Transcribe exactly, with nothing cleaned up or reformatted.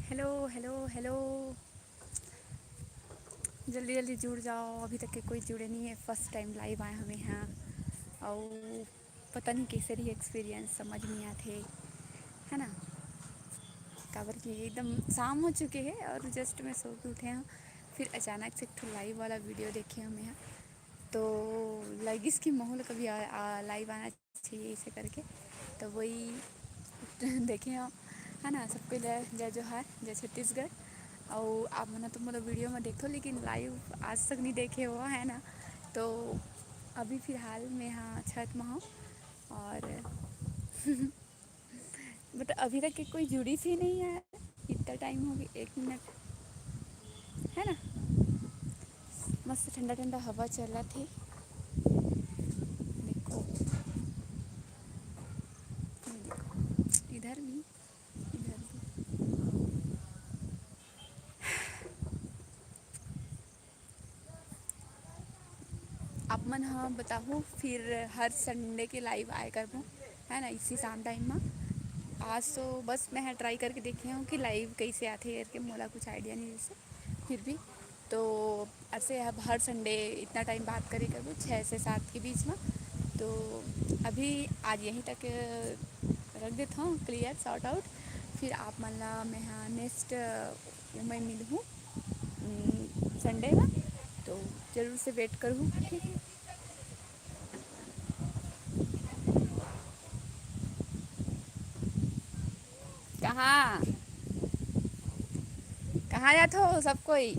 Hello, hello, hello. जल्दी, जल्दी जुड़ जाओ, अभी तक के कोई जुड़े नहीं है, first time live आए हमें यहाँ। और पता नहीं कैसे रही experience, समझ नहीं आते, है ना? काबर कि एकदम शाम हो चुके हैं और just मैं सो के उठे हूँ, फिर अचानक से एक ठो live वाला video देखे हमें यहाँ, तो लगिस कि महू ल कभी आ, आ, live आना चाहिए ऐसे करके। तो वही देखे हम, है ना? सबको ले जय जोहार, जय छत्तीसगढ़। और आप मन तो मोला video में देखो, लेकिन live आज तक नहीं देखे हो, है ना? तो अभी फिलहाल मैं यहाँ छत में हूँ और मतलब अभी तक के कोई जुड़िस ही नहीं है, इतना time हो गया, एक मिनट, है ना? मस्त ठंडा ठंडा हवा चलत हे। देखो, ये देखो, इधर भी, इधर भी। आप मन ह बताहू, फिर हर Sunday के live आए करबो, है ना, इसी शाम time में। आज तो बस मैं ह try करके देखे हूँ कि live कैसे आथे करके, मोला कुछ idea नहीं जैसे, फिर भी। तो ऐसे अब हर Sunday इतना time बात करे करबो, छः से सात के बीच में। तो अभी आज यहीं तक रख देता हूँ clear, shout out। फिर आप मन ला मैं ह next मैं मिलहूँ, उम, Sunday में, तो जरूर से wait करहू, ठीक है? कहाँ, कहाँ जात हो सब कोई?